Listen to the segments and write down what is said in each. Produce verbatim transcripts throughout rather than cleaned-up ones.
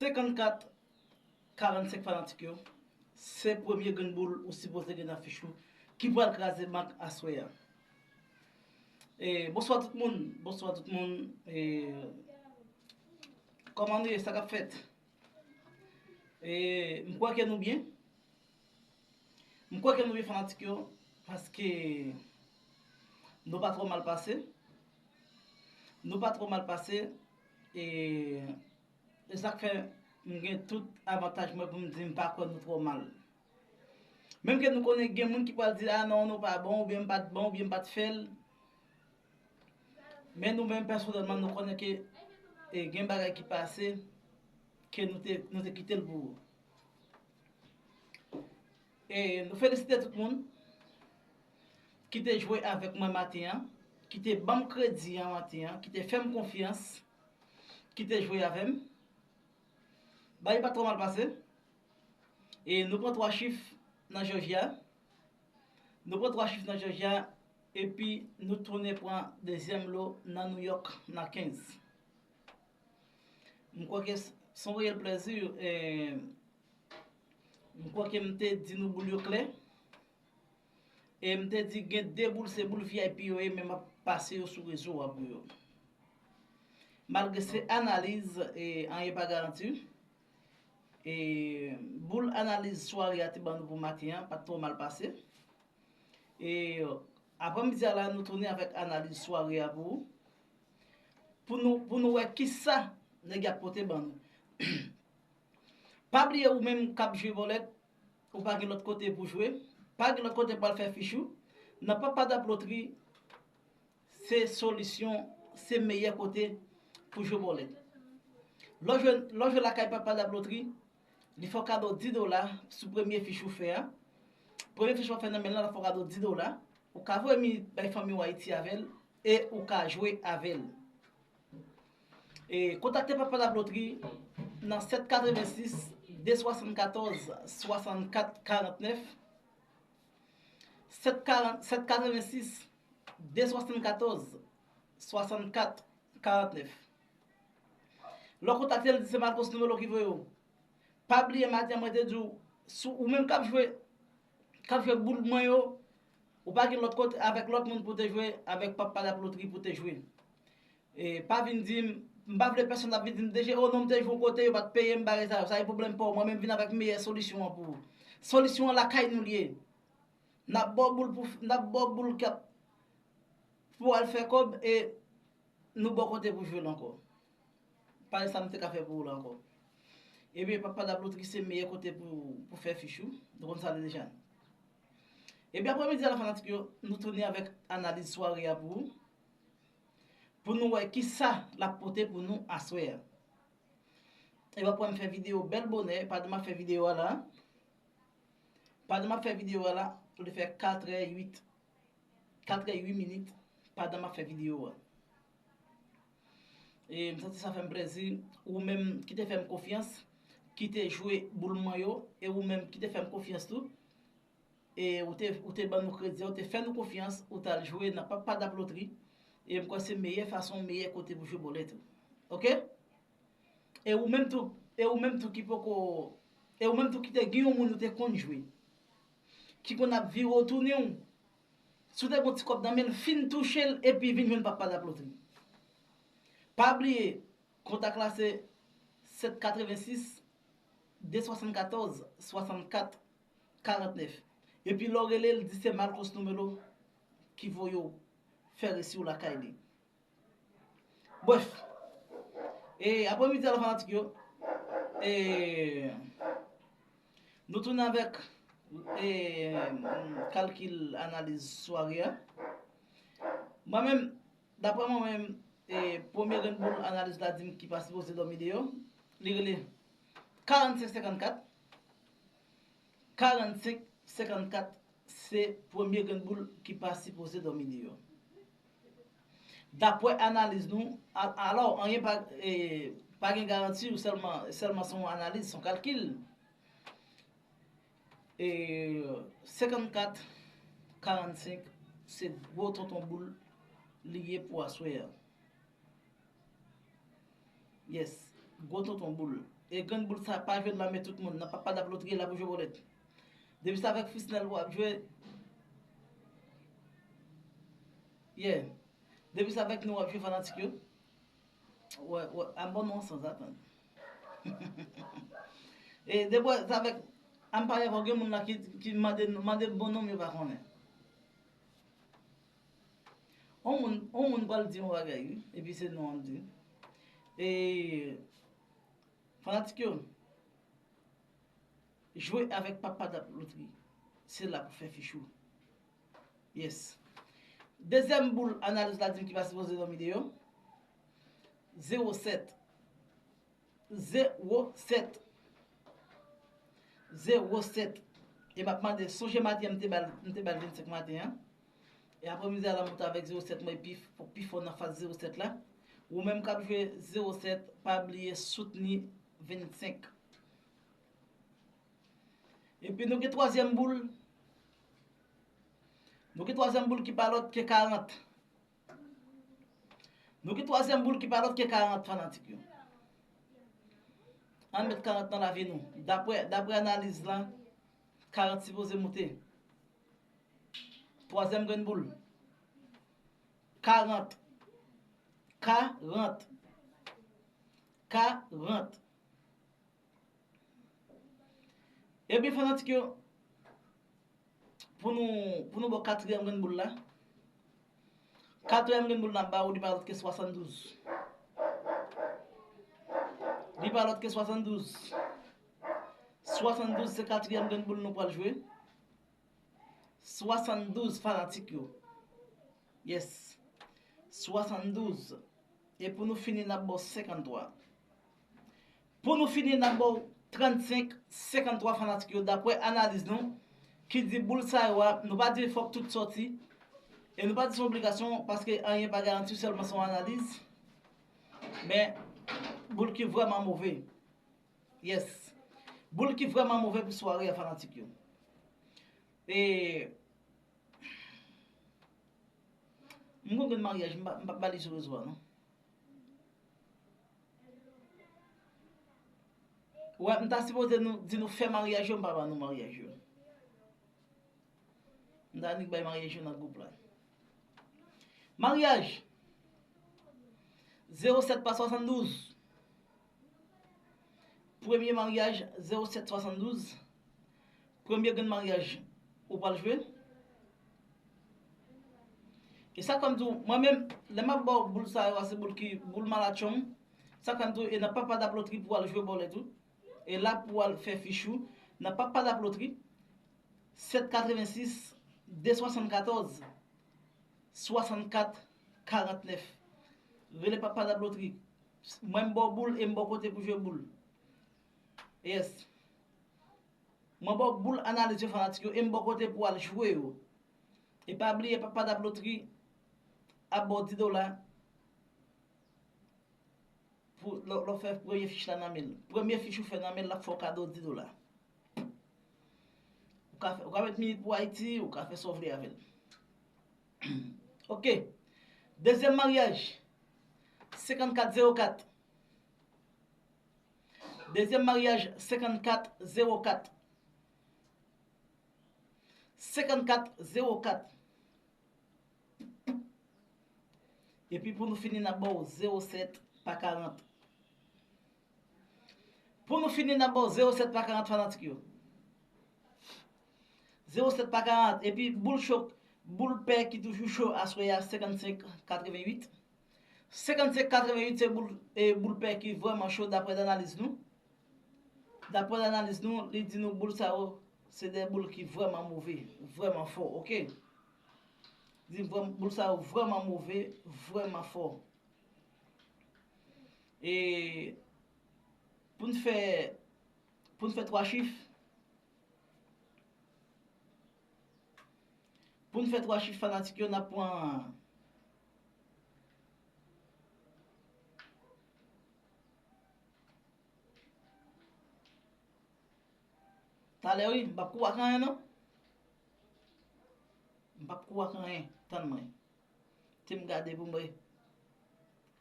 Senkannkat karannsenk fanatik yo, se premye grenn boul ou sipoze gen nan fich ou ki pral kraze bank aswè a. E, bonswa tout moun, bonswa tout moun. E, kòman nou ye, sa k ap fèt? E, m kwè ke nou byen. M kwè ke nou byen fanatik yo, paske nou pa twò mal pase. Nou pa twò mal pase. E, e sa k fè m gen tout avantaj mwen pou m di m pa kwè nou twò mal. Menm ke nou konnen gen moun ki pral di, "A non, nou pa bon, oubyen m pa t bon, oubyen m pa t fè l." Men nou menm pèsonèlman, nou konnen ke, e, gen bagay ki pase, ke nou te, nou te kite l pou ou. E nou felisite tout moun ki te jwe avèk mwen maten an, ki te ban m kredi an maten an, ki te fè m konfyans, ki te jwe avè m. Bagay pa twò mal pase. E nou pran twa chif nan Georgia. Nou pran twa chif nan Georgia, epi nou tounen pran dezyèm lo nan New York nan kenz. M kwè ke s-, se yon reyèl plèzi, e, m kwè ke m te di nou boul yo klè. E m te di gen de boul, se boul V I P yo ye, men m ap pase yo sou rezo a pou yo. Malgre se analiz, e, anyen pa garanti. E, boul analiz sware a te ban nou pou maten an, pa t twò mal pase. E, aprèmidi a la, nou tounen avèk analiz sware a pou ou. Pou nou, pou nou wè kisa nèg y ap pote ban nou. Pa bliye ou menm k ap jwe bòlèt, ou pa gen lòt kote pou jwe, pa gen lòt kote pou al fè fich ou, nan Pap Padap Lotri, se solisyon, se meyè kote pou jwe bòlèt. Lè w jwe, lè w jwe lakay Pap Padap Lotri, li fè w kado dis dola sou premye fich ou fè a. Premye fich ou fè nan men l la, l ap fè w kado dis dola. Ou ka voye minit bay fanmi w Ayiti avè l e ou ka jwe avè l. E kontakte Pap Padap Lotri nan sèt katrevensis, de swasannkatòz, swasannkat karantnèf, sèt katrevensis, de swasannkatòz, swasannkat karantnèf. Lè w kontakte l, di se Marcos Numelo ki voye w. Pa bliye maten an mwen te di w, si w menm k ap jwe, k ap jwe boul mwen yo, ou pa gen lòt kote avèk lòt moun pou te jwe, avèk Pap Padap Lotri pou te jwe. E pa vin di m, m pa vle pèsonn ap vin di m, "D J, o non, m te jwe yon kote, yo pa t peye m, bagay sa yo." Sa e pwoblèm pa w. Mwen menm vin avèk meyè solisyon an pou ou. Solisyon an lakay nou l ye. N ap ba w boul pou, n ap ba w boul k ap, pou w al fè kòb e nou ba w kote pou jwe l ankò. Pale sa m te ka fè pou ou la ankò. Ebyen, Pap Padap Lotri se meyè kote pou, pou fè fich ou. Nou konn sa deja. Ebyen, aprèmidi a la fanatik yo, nou tounen avèk analiz sware a pou ou. Pou nou wè kisa l ap pote pou nou aswè a. Ebyen, aprè m fè videyo bèl bonè, pandan m ap fè videyo a la. Pandan m ap fè videyo a la, li fè katrè uit, katrè uit minit pandan m ap fè videyo a. E m santi sa fè m plèzi, ou menm ki te fè m konfyans, ki te jwe boul mwen yo, e ou menm ki te fè m konfyans tou, e ou te, ou te ban nou kredi, ou te fè nou konfyans, ou t al jwe nan Pap Padap Lotri, e m kwè se meyè fason, meyè kote pou jwe bòlèt ou. Oke? E ou menm tou, e ou menm tou ki poko, e ou menm tou ki te gen yon moun ou te konn jwe, ki konn ap vire w tounen w, si w te gen yon ti kòb nan men l, fin touche l, epi vin jwenn Pap Padap Lotri. Pa bliye, kontak la se sèt katrevensis, de swasannkatòz, swasannkat, karantnèf. Epi lè w rele l, di se Marcos Numelo ki voye w fè resi w lakay li. Brèf, e aprèmidi a la fanatik yo, e nou tounen avèk, e, kalkil analiz sware a. Mwen menm, daprè mwen menm, e premye grenn boul analiz la di m ki pa sipoze dòmi deyò, li rele karannsenk senkannkat. Karannsenk senkannkat se premye grenn boul ki pa sipoze dòmi deyò. Daprè analiz nou, a-, alò, anyen pa, e, pa gen garanti, ou sèlman, sèlman se yon analiz, se yon kalkil. E senkannkat karannsenk se gwo tonton boul li ye pou aswè a. Yes. Gwo tonton boul. E grenn boul sa pa jwe nan men tout moun. Nan Papa Dap Lotri la pou jwe bòlèt. Depi se avèk Frisnel w ap jwe. Yeah. Depi se avèk nou w ap jwe fanatik yo. Wè, wè, a bon non sans atann. E depi se avèk Anpayè, gen moun la ki, ki mande, mande bon non m yo pa konnen. On moun, on moun pral di yon bagay, wi, epi se non an m di. E fanatik yo, jwe avèk Papa Dap Lotri. Se la pou fè fich ou. Yes. Dezyèm boul analiz la di m ki pa sipoze dòmi deyò. Zewo sèt. Zewo sèt. Zewo sèt. E m ap mande, sonje maten an, m te ba l, m te ba l vennsenk maten an. E apremidi a la, m monte avèk zewo sèt mwen, pi, pi fò nan faz zewo sèt la. Ou menm k ap jwe zewo sèt, pa bliye soutni vennsenk. Epi nou gen twazyèm boul. Nou gen twazyèm boul ki pa lòt ke karant. Nou gen twazyèm boul ki pa lòt ke karant, fanatik yo. Ann met karant nan lavi nou. Daprè, daprè analiz lan, karant sipoze moute. Twazyèm grenn boul. Karant. Karant. Karant. Ebyen, fanatik yo, pou nou, pou nou bò katriyèm grenn boul la. Katriyèm grenn boul n ap ba ou, li pa lòt ke swasanndouz. Li pa lòt ke swasanndouz. Swasanndouz se katriyèm grenn boul nou pral jwe. Swasanndouz, fanatik yo. Yes. Swasanndouz. E pou nou fini, n ap ba w senkanntwa. Pou nou fini, n ap ba w trannsenk, senkanntwa, fanatik yo, daprè analiz nou, ki di boul sa yo a, nou pa di fòk tout sòti, e nou pa di se yon obligasyon, paske anyen pa garanti, sèlman se yon analiz. Men, boul ki vrèman move. Yes. Boul ki vrèman move pou sware a, fanatik yo. E, m gon grenn maryaj, m pa, m p ap ba li sou rezo a, non. Wè, m ta sipoze nou, di nou fè maryaj yo, m pa ba nou maryaj yo. M ta annik bay maryaj yo nan gwoup la. Maryaj! Zewo sèt pa swasanndouz. Premye maryaj, zewo sèt swasanndouz. Premye grenn maryaj, ou pral jwe. E sa k fè m di w, mwen menm, lè m ap ba w boul sa yo a, se boul ki, boul malatchong. Sa k fè m di w, e nan Papa Dap Lotri pou w al jwe bòlèt ou. E la pou w al fè fich ou. Nan Papa Dap Lotri, sèt katrevensis, de swasannkatòz, swasannkat, karantnèf. Rele Papa Dap Lotri. Mwen m ba w boul e m ba w kote pou jwe boul. Yes. Mwen ba w boul analiz yo fanatik yo e m ba w kote pou w al jwe yo. E pa bliye Papa Dap Lotri ap ba w dis dola pou lè, lè w fè premye fich la nan men l. Premye fich ou fè nan men l, l ap fè w kado dis dola. Ou ka fè, ou ka met minit pou Ayiti, ou ka fè sa w vle avè l. Ok. Dezyèm maryaj, senkannkat zewo kat. Dezyèm maryaj, senkannkat zewo kat. Senkannkat zewo kat. Epi pou nou fini, n ap ba w zewo sèt pa karant. Pou nou fini, n ap ba w zewo sèt pa karant, fanatik yo. Zewo sèt pa karant. Epi boul cho, boul pè ki toujou cho aswè a, senkannsenk katrevenwit. Senkannsenk katrevenwit se boul, e, boul pè ki vrèman cho daprè analiz nou. Daprè analiz nou, li di nou boul sa yo, se de boul ki vrèman move, vrèman fò, ok? Di vrèm-, boul sa yo vrèman move, vrèman fò. E pou n fè, pou n fè twa chif, Pou n fè twa chif fanatik yo, n ap pran talè, wi, m p ap kouri ak anyen, non. M p ap kouri ak anyen. Tann mwen. Te m gade pou m wè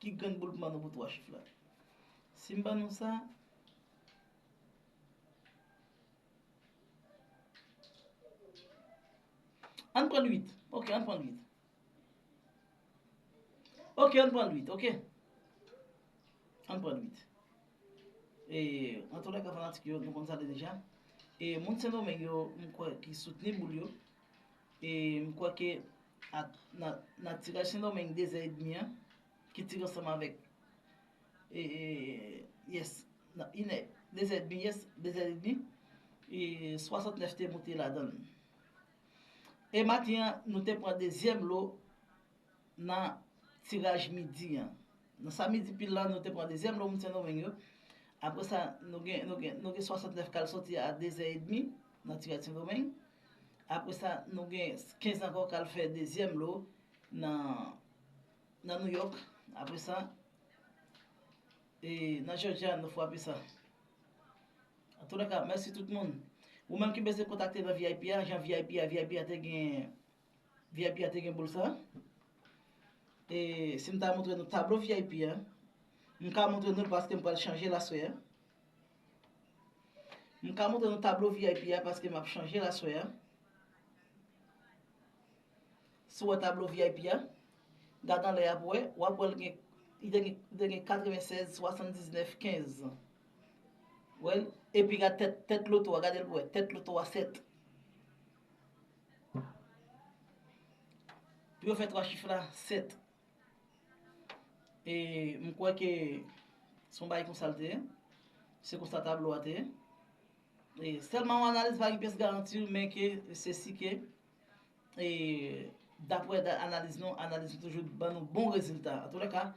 ki grenn boul pou m ban nou pou twa chif la. Si m ban nou sa, ann pran uit. Ok, ann pran uit. Ok, ann pran uit, ok. Ann pran uit. E, antoulèka, fanatik yo, nou konn sa deja. E, moun Sendomeng yo, m kwè ki soutni boul yo. E, m kwè ke a, nan, nan tiraj Sendomeng dezè edmi an, ki tire ansanm avèk, e, e, yes, nan inè, dezè edmi, yes, dezè edmi, e, swasantnèf te moute ladan l. E maten an, nou te pran dezyèm lo nan tiraj midi an. Nan sa midi pil la, nou te pran dezyèm lo moun Sendomeng yo. Apre sa, nou gen, nou gen, nou gen swasantnèf k al soti a dezè edmi nan tiraj Sendomeng. Apre sa, nou gen kenz ankò k al fè dezyèm lo nan, nan Nouyòk. Apre sa, e nan Jòjya, nou frape sa. Antoulèka, mèsi tout moun. Ou menm ki bezwen kontakte nan V I P a, jan V I P a, V I P a te gen, V I P a te gen boul sa. E si m ta montre nou tablo V I P a, m ka montre nou l paske m pral chanje l aswè a. M ka montre nou tablo V I P a paske m ap chanje l aswè a. Si w wè tablo V I P a, gad anlè a pou wè, w ap wè l gen, li te gen, li te gen katrevennsèz, swasanndiznèf, kenz. Wè l? Epi gad tèt, tèt loto a, gade l pou wè, tèt loto a sèt. Pou yo fè twa chif la, sèt. E m kwè ke se yon bagay konsa l te ye. Se konsa tablo a te ye. E sèlman yon analiz pa gen pyès garanti, men ke se si ke, e, daprè da-, analiz nou, analiz nou toujou ban nou bon rezilta. Antoulèka,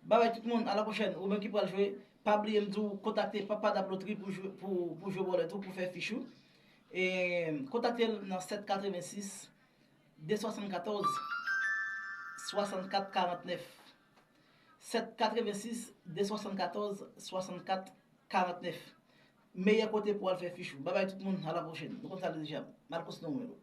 babay tout moun, a la pwochèn. Ou menm ki pral jwe, pa bliye m di w kontakte Papa Dap Lotri pou jwe, pou, pou jwe bòlèt ou, pou fè fich ou. E kontakte l nan sèt katrevensis, de swasannkatòz, swasannkat karantnèf. Sèt katrevensis, de swasannkatòz, swasannkat karantnèf. Meyè kote pou al fè fich ou. Babay tout moun, a la pwochèn. Nou konn sa deja. Marcos Nomero.